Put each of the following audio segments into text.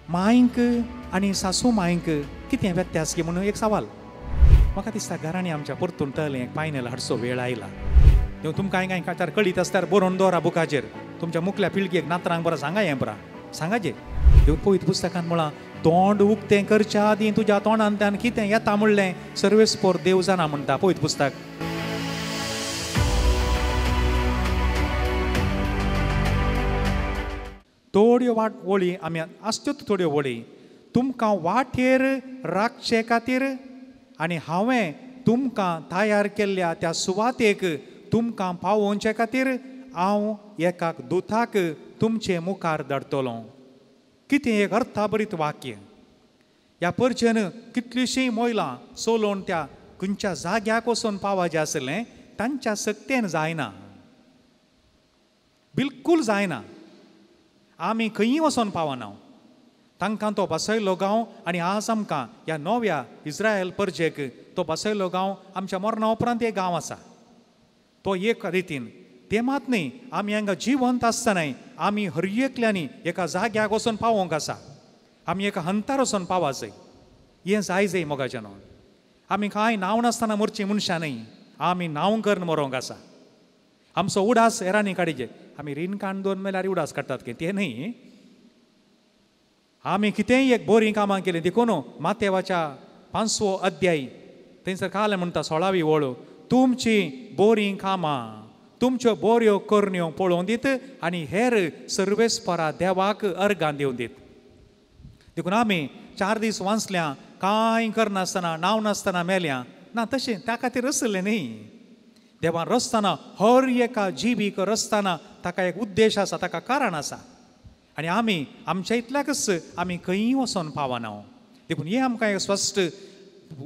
मांयक आनी सासू मांयक कितें व्यत्यास गी म्हणून एक सवाल म्हाका दिसता. घरांनी आमच्या परतून तलें एक पायनेल हाडचो वेळ आयला. देव तुमकां कांय कांय कळीत आसल्यार बरोवन दवरा बुकाचेर, तुमच्या मुखल्या पिळगेक नातरांक बरो सांगा हें बरा सांगाचे. देव पवित्र पुस्तकान म्हळां तोंड उक्तें करच्या आदीं तुज्या तोंडांतल्यान कितें येता म्हणलें सर्वेस्पोर देव जाणा म्हणटा पवित्र पुस्तक. थोड्यो वाट वळी आमी आसत्योच थोड्यो वळी तुमकां वाटेर राखचे खातीर आनी हांवें तुमकां तयार केल्ल्या त्या सुवातेक तुमकां पावोवचे खातीर हांव एका दुताक तुमचे मुखार धाडटलो. कितें एक अर्थाभरीत वाक्य. ह्या परचेन कितलींशीं महिलां चलोवन त्या खंयच्या जाग्याक वचून पावाचें आसलें तांच्या सक्तेन जायना, बिलकूल जायना. आमी खंयी वचोन पावना. तांकां तो बसयलो गांव आनी आज आमकां ह्या नव्या इस्रायल परजेक तो बसयलो गांव आमच्या मरणा उपरांत एक गांव आसा तो एक रितीन. ते मात न्ही आमी हांगा जिवंत आसतनाय आमी हर एकल्यांनी एका जाग्याक वचून पावोवंक आसा, आमी एका हंतार वचून पावाजय. हें जाय जाय मोगाचें न्हू. आमी कांय नांव नासतना मरचीं मनशां न्ही, आमी नांव करून मरोंक आसा. आमचो उडास हेरांनी काडिजे. आमी रीण काण दोन मेल्यार उडास काडटात की तें न्ही. आमी कितेंय एक बरीं कामां केलीं देखून मातेवाच्या 5वो अध्याय थंयसर काल म्हणटा 16वी वळ, तुमची बरीं कामां तुमच्यो बऱ्यो करण्यो पळोवन दीत आनी हेर सर्वेस्परा देवाक अर्गां दिवन दीत. देखून आमी 4 दीस वाचल्या कांय करनासतना नांव नासतना मेल्या ना, तशें त्या खातीर आसलें न्ही. देवान रचतना हर एका जिवीक रचतना ताका एक उद्देश आसा, ताका कारण आसा आनी आमी आमच्या इतल्याकच आमी खंयी वचोन पावना. देखून हें आमकां एक स्पश्ट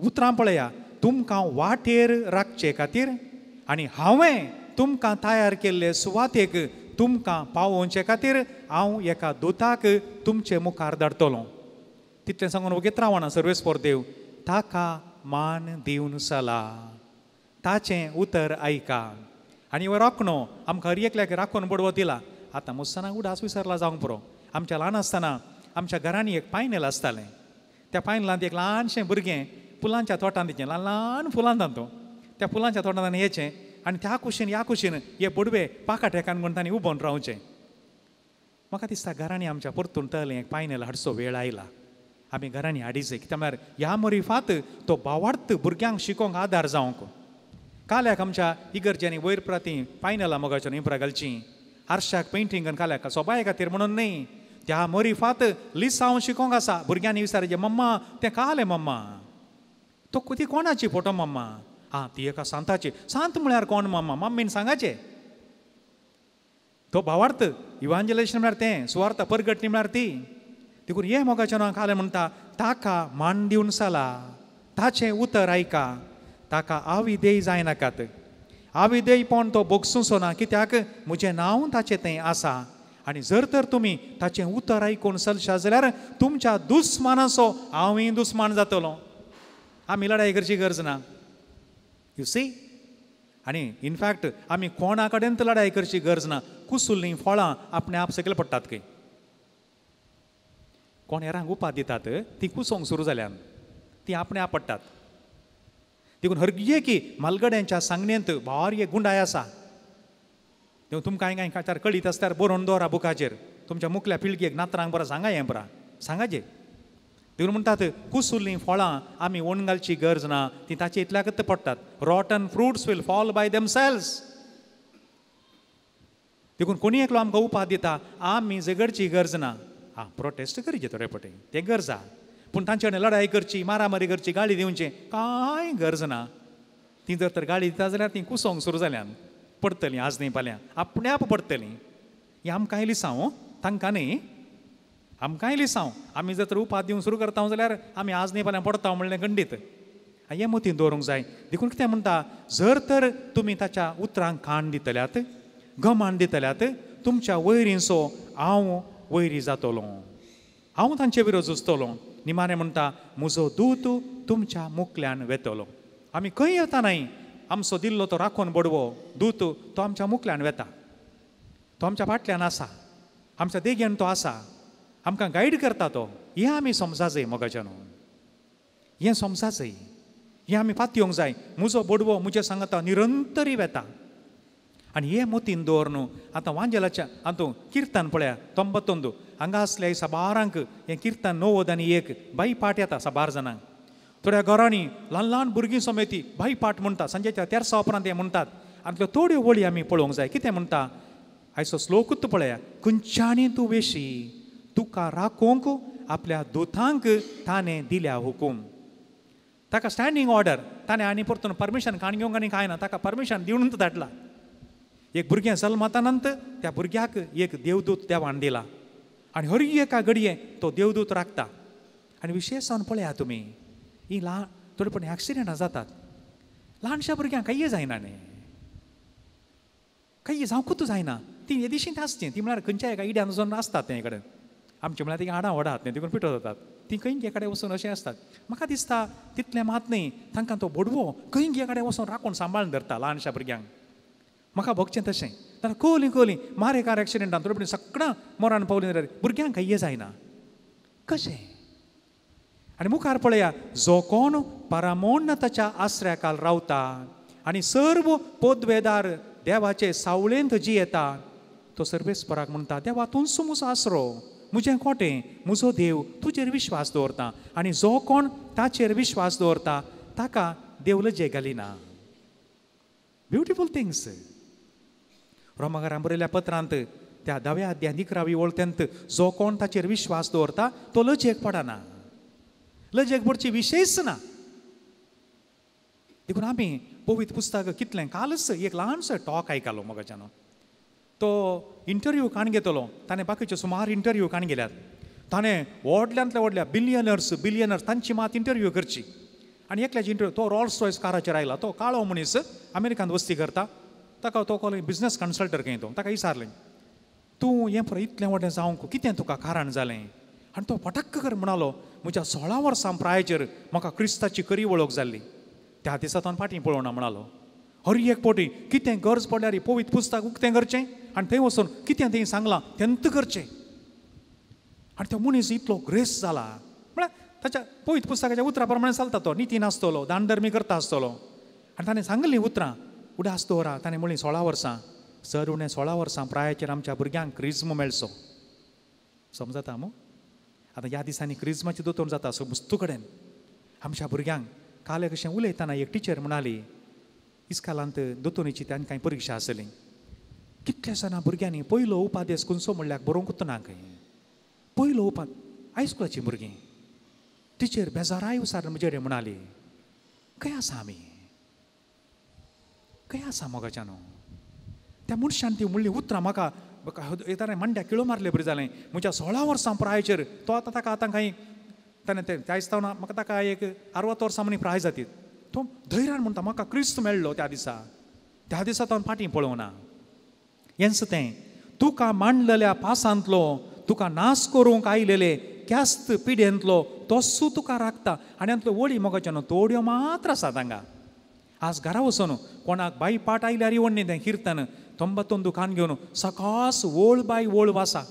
उतरां पळया, तुमकां वाटेर राखचे खातीर आनी हांवें तुमकां तयार केल्ले सुवातेक तुमकां पावोवचे खातीर हांव एका दुताक तुमचे मुखार धाडटलो. तितलें सांगून वगीत रावना सर्वेस्पोर देव, ताका मान दिवन चला, ताचें उतर आयका. आनी हो राखणो आमकां हर एकल्याक राखून बडवो दिला. आतां मुसतना उडास विसरला जावंक पुरो. आमच्या ल्हान आसतना आमच्या घरांनी एक पायनेल आसतालें. त्या पायनेलांत एक ल्हानशें भुरगें फुलांच्या तोटांत येचें, ल्हान ल्हान फुलांत तो त्या फुलांच्या तोटांत येचें आनी त्या कुशीन ह्या कुशीन हे बडवे पाकाटेकान म्हूण तांणी उबोवन रावचें. म्हाका दिसता घरांनी आमच्या परतून तलें एक पायनेल हाडचो वेळ आयला. आमी घरांनी हाडिचें कित्याक म्हळ्यार ह्या मरिफात तो भावार्थ भुरग्यांक शिकोवंक आदार जावंक. काल्याक आमच्या इगर्ज्यांनी वयर प्राती पायनेलां मोगाच्या इम्प्रा घालचीं, आरशाक पेंटींग काल्याक सोबाये खातीर म्हणून न्ही, त्या मरिफात लिसांव शिकोवंक आसा. भुरग्यांनी विचारायचें, मम्मा तें कालें मम्मा, तो ती कोणाची फोटो मम्मा? आं ती एका सांताची. सांत म्हळ्यार कोण मम्मा? मम्मीन सांगाचें. तो भावार्थ इवांजलेशन म्हळ्यार तें, सुवार्थ परगटणी म्हळ्यार ती. देखून हे मोगाचें नांव कालें म्हणटा ताका मान दिवन चला, ताचें उतर आयका, ताका आविदेय जायनाकात. आविदेयपण तो भोगसुचो ना, कित्याक म्हजें नांव ताचें तें आसा. आनी जर तर तुमी ताचें उतर आयकून चलशा जाल्यार तुमच्या दुस्मानाचो हांवूय दुस्मान जातलो. आमी लडाई करची गरज ना. You see. आनी इनफॅक्ट आमी कोणा कडेन तर लडाई करची गरज ना. कुसुल्लीं फळां आपणे आप सकयल पडटात. खंय कोण हेरांक उपाद दितात ती कुसोंक सुरू जाल्यान ती आपणे आप पडटात. देखून हर एकी म्हालगड्यांच्या सांगणेंत भारी एक गुंडाय आसा. देखून तुमकां कांय कांय कळीत आसल्यार बरोवन दवरा बुकाचेर, तुमच्या मुखल्या पिळगेक नातरांक बरो सांगा हें बरा सांगाचे. देखून म्हणटात कुसुल्लीं फळां आमी ओण घालची गरज ना, ती ताचे इतल्याकच पडटात. Rotten fruits will fall by themselves. देखून कोणी एकलो आमकां उपाद दिता आमी झगडची गरज ना. आं प्रोटेस्ट करचे थोडे पटे तें गरज आहा, पूण तांचे कडेन लडाई करची, मारामारी करची, गाळी दिवचें कांय गरज ना. ती जर तर गाळी दिता जाल्यार ती कुसोंक सुरू जाल्यान पडटलीं, आज न्ही फाल्यां आपणे आप पडटलीं. हें आमकांय लिसांव, तांकां न्ही, आमकांय लिसांव. आमी जर तर उपाद दिवन सुरू करता जाल्यार आमी आज न्ही फाल्यां पडटा म्हणलें खंडीत. हें मतीन दवरूंक जाय. देखून कितें म्हणटा, जर तर तुमी ताच्या उतरांक कान दितल्यात, गमान दितल्यात, तुमच्या वैरींचो हांव वैरी जातलो, हांव तांचे विरोध झुजतलो. निमाणें म्हणटा म्हजो दूत तुमच्या मुखल्यान वेतलो. आमी खंय येता न्हय, आमचो दिल्लो तो राखून बडवो दूत तो आमच्या मुखल्यान वेता, तो आमच्या फाटल्यान आसा, आमच्या देगेन तो आसा. आमकां गायड करता तो. हें आमी समजा जाय मोगाच्यान, हें समजा जाय, हें आमी पातयेवंक जाय. म्हजो बोडवो म्हज्या सांगता निरंतरी वेता. आनी हें मोतीन दवर न्हू. आतां वांजेलाच्या आतां किर्तन पळया 92 हांगा आसले साबारांक हें किर्तन 91 बाई पाठ येता साबार जाणांक. थोड्या घरांनी ल्हान ल्हान भुरगीं समेती बाई पाठ म्हणटा, सांजेच्या तेरसा उपरांत हें म्हणटात. आनी थोड्यो वळी आमी पळोवंक जाय. कितें म्हणटा आयचो श्लोकूच पळया, खंयच्यानी तूं वेशी तुका राखोवंक आपल्या दुतांक ताणें दिल्या हुकूम. ताका स्टँडींग ऑर्डर, ताणें आनी परतून परमिशन काण घेवंक आनी कांय ना, ताका परमिशन दिवनूच धाडला. एक भुरगें जल्मतानंत त्या भुरग्याक एक देवदूत देवान दिला आनी हर एका घडये तो देवदूत राखता. आनी विशेश जावन पळया तुमी, ही ल्हान थोडे पण एक्सिडेंटां जातात, ल्हानशा भुरग्यांक कांय जायना न्ही, कांय जावंकूच जायना. ती येदीशीं आसची, ती म्हळ्यार खंयच्या एका इड्यान वचून आसतात ते कडेन. आमचे म्हळ्यार ती आडां वडात न्ही, तिकून पिठो जातात, ती खंय कडेन वचून अशें आसतात. म्हाका दिसता तितलें मात न्ही, तांकां तो बोडवो खंय कडेन वचून राखून सांबाळून धरता ल्हानशा भुरग्यांक. म्हाका भोगचें तशें. ताका कोली कोली मारे कार एक्सिडेंटान थोडे सगळां मोरान पावलीं जाल्यार भुरग्यांक कांय जायना कशें. आनी मुखार पळया, जो कोण परमोन्नताच्या आसऱ्याकाल रावता आनी सर्व पदवेदार देवाचे सावळेंत जियेता तो सर्वेस्पराक म्हणटा, देवा तूंच म्हजो आसरो, म्हजें कोटें, म्हजो देव, तुजेर विश्वास दवरता. आनी जो कोण ताचेर विश्वास दवरता ताका देव लजे घालिना. Beautiful things. रोमाकारान बरयल्या पत्रांत त्या 10व्या अध्यायांत 11वी वळतेंत जो कोण ताचेर विश्वास दवरता तो लजेक पडना, लजेक पडची विशेश ना. देखून आमी पवित्र पुस्तक कितलें कालच एक ल्हानसो टॉक आयकलो मोगाच्यान. तो इंटरव्यू काण घेतलो ताणें, बाकीच्यो सुमार इंटरव्यू काण गेल्यात ताणें, व्हडल्यांतल्या व्हडल्या बिलियनर्स बिलियनर्स तांची मात इंटरव्यू करची. आनी एकल्याची इंटरव्यू तो रॉल्स रॉयस काराचेर आयला, तो काळो मनीस अमेरिकांत वस्ती करता, ताका तो कोण बिजनस कन्सल्टर खंय, तो ताका विचारलें तूं हें पळय इतलें व्हडलें जावंक कितें तुका कारण जालें. आनी तो पटक्क कर म्हणालो, म्हज्या 16 वर्सां प्रायचेर म्हाका क्रिस्ताची खरी वळख जाल्ली, त्या दिसा तो फाटीं पळोवना म्हणालो. हर एक पटी कितें गरज पडल्यार पवित्र पुस्तक उक्तें करचें आनी थंय वचून कितें थंय सांगलां तेंत करचें. आनी तो मनीस इतलो ग्रेस जाला म्हळ्यार ताच्या पवित्र पुस्तकाच्या उतरां प्रमाणे चलता तो, निती नासतलो, दानधर्मी करता आसतलो. आनी ताणें सांगलीं उतरां उडास दवरा. ताणें म्हणलीं 16 वर्सां सर उणें 16 वर्सां प्रायचेर आमच्या भुरग्यांक क्रिज्म मेळचो. समजता मू? आतां ह्या दिसांनी क्रिज्माची दोतोर जाता सो मुस्तू कडेन आमच्या भुरग्यांक. काल कशें उलयतना एक टिचर म्हणाली, इस्कालांत दोतोनीची तांकां कांय परिक्षा आसली, कितल्या जाणां भुरग्यांनी पयलो उपादेस खंयचो म्हणल्यार बरोवंकूच ना खंय. पयलो उपाद हायस्कुलाचीं भुरगीं. टिचर बेजाराय विचारून म्हजे कडेन म्हणाली, खंय आसा आमी, खंय आसा मोगाच्यान. त्या मनशान ती म्हणली उतरां म्हाका ताणें मांड्या किळो मारले बरें जालें. म्हज्या 16 वर्सां प्रायचेर तो आतां ताका आतां कांय ताणें तें त्या दिसता म्हाका ताका एक 60 वर्सां म्हणी प्राय जातीत. तो धैर्यान म्हणटा म्हाका क्रिस्त मेळ्ळो त्या दिसा, त्या दिसा तो फाटीं पळोवना. हेंच तें तुका मांडलेल्या पासांतलो तुका नाश करूंक आयलेले क्यास्त पिड्येंतलो तोसू तुका राखता. आनी हातूंतल्यो वळी मोगाच्यान थोड्यो मात्र आसात हांगा. आज घरा वचून कोणाक बाई पाट आयल्यार वण्णी तें किर्तन 92 कान घेवन सकास वळ बाय वळ वासा.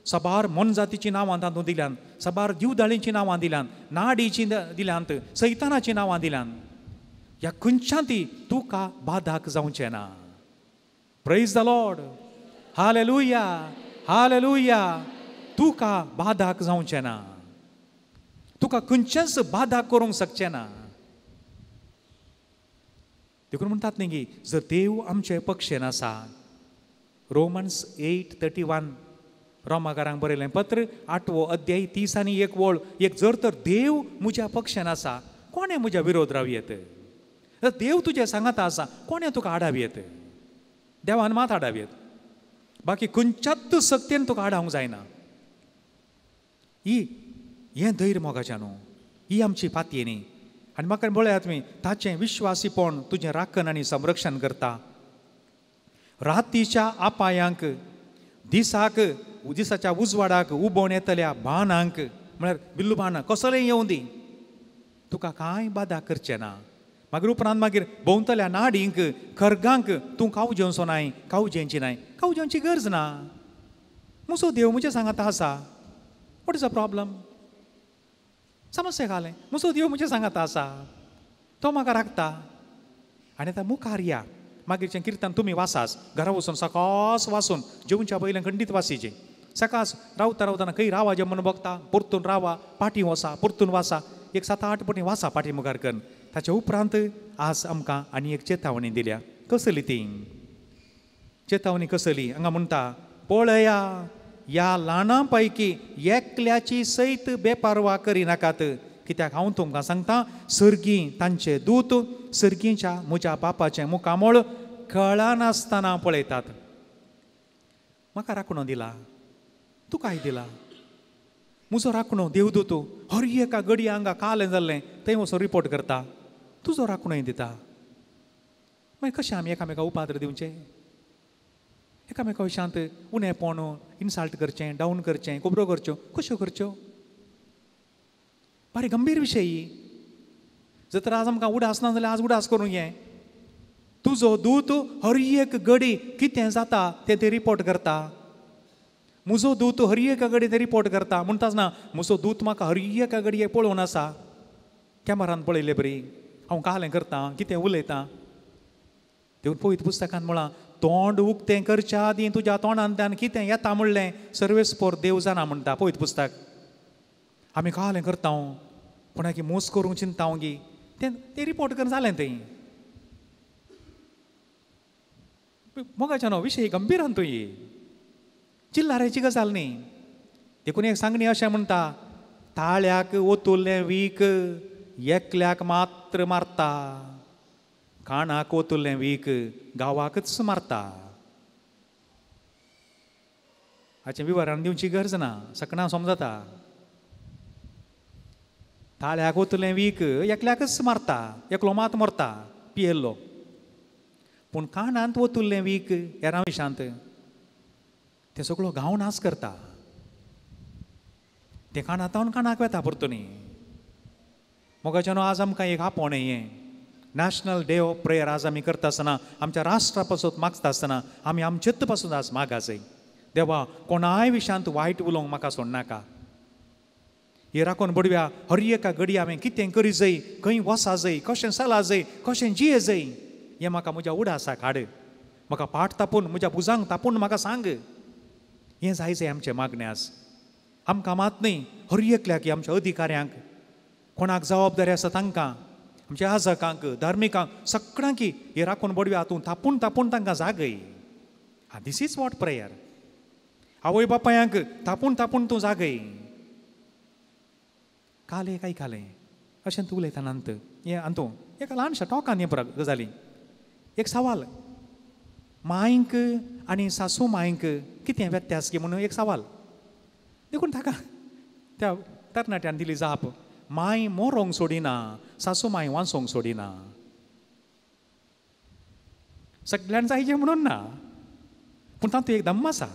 साबार मोनजातीचीं नांवां तातूंत दिल्यांत, साबार दिवदाळींचीं नांवां दिल्यांत, नाडीचीं दिल्यांत, सैतानाचीं नांवां दिल्यांत. ह्या खंयच्या ती तुका बाधाक जावचें ना. Praise the Lord, hallelujah, hallelujah. तुका बाधाक जावचें ना, तुका खंयचेंच बाधा करूंक शकचें ना. देखून म्हणटात न्ही की जर देव आमचे पक्षेन आसा, रोमन्स 8:31 रोमाकारांक बरयलें पत्र 8वो अध्याय 30 आनी 1 वळ, एक जर तर देव म्हज्या पक्षान आसा कोणें म्हज्या विरोध राव येत? देव तुजें सांगाता आसा कोणें तुका आडाव येत? देवान मात आडाव येत, बाकी खंयच्याच सक्तेन तुका आडावंक जायना. ही हें धैर्य मोगाचें न्हू, ही आमची पातये न्ही. आनी म्हाका पळयात तुमी, ताचें विश्वासीपण तुजें राखण आनी संरक्षण करता. रातीच्या आपायांक, दिसाक दिसाच्या उजवाडाक उबोवन येतल्या बाणांक, म्हळ्यार बिल्लू बाणां कसलें येवं दी, तुका कांय बादा करचें ना. मागीर उपरांत मागीर भोंवतल्या नाडींक, खर्गांक तूं कावजेवचो नाय, कावजेंची नाय, कावजेवची गरज ना. म्हजो देव म्हजें सांगाता आसा. What is a problem? समस्या घालें म्हजो देव म्हजें सांगात आसा, तो म्हाका राखता. आनी आतां मुखार या, मागीरचें किर्तन तुमी वासास घरा वचून सकास वाचून जेवच्या पयलें खंडीत वासीचें. सकास रावता रावतना खंय रावा जें म्हणून बगता, परतून रावा, पाटी वसा, परतून वासा, एक 7-8 पटी वासा पाटी मुखार करून. ताच्या उपरांत आज आमकां आनी एक चेतावणी दिल्या. कसली ती चेतावणी? कसली? हांगा म्हणटा, पळया ह्या ल्हानां पैकी एकल्याची सयत बेपारवा करिनाकात, कित्याक हांव तुमकां सांगता सर्गी तांचे दूत सर्गीच्या म्हज्या बापाचें मुखामळ कळनासतना पळयतात. म्हाका राखणो दिला, तुकाय दिला. म्हजो राखणो देवदूत हर एका गडी हांगा कालें जाल्लें थंय वचून रिपोर्ट करता, तुजो राखणोय दिता. मागीर कशें आमी एकामेका उपाद्र दिवचें? एकामेका विशांत उणेपण इन्सल्ट करचें, डावन करचें, खबरो करच्यो, कश्यो करच्यो? बारी गंभीर विशय. जर तर आज आमकां उडास ना जाल्यार आज उडास करूंक ये. तुजो दूत हर एक गडी कितें जाता तें ते रिपोर्ट करता. म्हजो दूत हर एका गडी ते रिपोर्ट करता. म्हणटाच ना म्हजो दूत म्हाका हर एका गडये पळोवन आसा, कॅमेरान पळयले बरी हांव कालें करता, कितें उलयतां. देव पवित्र पुस्तकान म्हळां, तोंड उक्तें करच्या आदीं तुज्या तोंडांतल्यान कितें येता म्हणलें सर्वेस्पोर देव जाणा म्हणटा पवित्र पुस्तक. आमी कालें करता, कोणाकी मोस करूंक चिंता गी, तें रिपोर्ट करून जालें थंय. मोगाच्या न्हू विशय गंभीर आहा तुंय, चिल्लारायची गजाल न्ही. देखून एक सांगणी अशें म्हणटा, ताळ्याक ओतुल्लें वीक एकल्याक मात्र मारता, काणाक ओतुल्लें वीक गांवाकच मारता. हाचें विवरण दिवची गरज ना, सकणा समजता. ताळ्याक ओतुल्लें वीक एकल्याकच मारता, एकलो मात मरता पियेल्लो. पूण काणांत ओतुल्लें वीक हेरां विशांत तें सगळो गांव नाश करता. तें काणांत काणाक वेता परतून. मोगाच्यानो आज आमकां एक आपोवणें हें नॅशनल डे ऑफ प्रेयर आज आमी करता आसतना, आमच्या राष्ट्रा पासून मागता आसतना आमी आमचेच पासून आज मागाजय, देवा कोणाय विशांत वायट उलोवंक म्हाका सोडनाका. हे राखून बडव्या हर एका घडी हांवें कितें करी जाय, खंय वसा जाय, कशें चला जाय, कशें जिये जाय, हें म्हाका म्हज्या उडासाक हाड. म्हाका पाट तापून म्हज्या भुजांक तापून म्हाका सांग. हें जाय जाय आमचें मागणें आज. आमकां मात न्ही, हर एकल्याक, आमच्या अधिकाऱ्यांक, कोणाक जबाबदारी आसा तांकां, आमच्या आजकांक, धार्मिकांक, सगळ्यांक हे राखून बडव्या तूं तापून तापून तांकां जागय. हा, this is what prayer. आवय बापायांक तापून तापून तूं जागय. काल एक आयकलें अशें तूं उलयतना अंत हें अंतू एका ल्हानशा टॉकान हें गजाली. एक सवाल, मांयक आनी सासू मांयक कितें व्यत्यास गी म्हणून एक सवाल. देखून ताका त्या तरणाट्यान दिली जाप, मांय मोरोंक सोडिना, सासू मांय वांचोंक सोडिना. सगळ्यान जायचें म्हणून ना, पूण तातूंत एक धम्म आसा.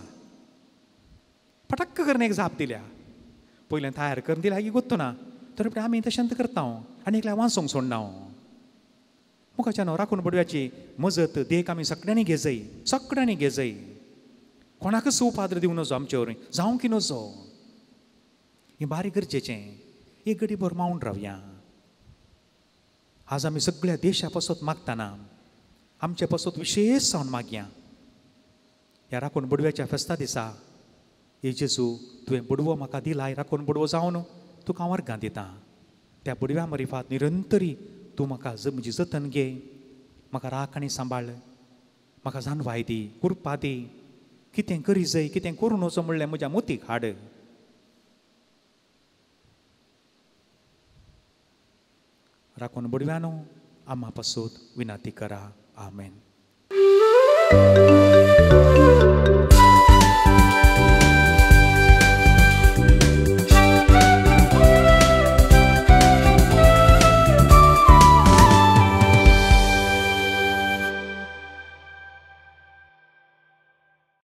पटक्क करून एक जाप दिल्या, पयलें तयार करून दिल्या की गोत्तो ना, तर आमी तशेंच करता आनी एकल्या वाचोंक सोडना. मुखाच्या न्हू राखून बडव्याची मजत देख आमी सगळ्यांनी घेजय, सगळ्यांनी घेजय. कोणाकच उपाद्र दिवं नजो आमचे वरवीं, जावं की नजो. हें बारीक गरजेचें. एक घडी भर मावन रावया. आज आमी सगळ्या देशा पासत मागतना आमचे पासत विशेश जावन मागया, ह्या राखून बडव्याच्या फेस्ता दिसा, हे जेजू तुवें बडवो म्हाका दिलाय, राखून बडवो जावन तुका हांव वर्गां दिता. त्या बडव्या मरिफात निरंतरी तूं म्हाका म्हजी जतन घे, म्हाका राख आनी सांबाळ, म्हाका जानवाय दी, कृपा दी, कितें करी जाय, कितें करूं नजो म्हणलें म्हज्या मोतीक हाड. राखून बडव्यानो आमा पासत विनंती करा. आमेन.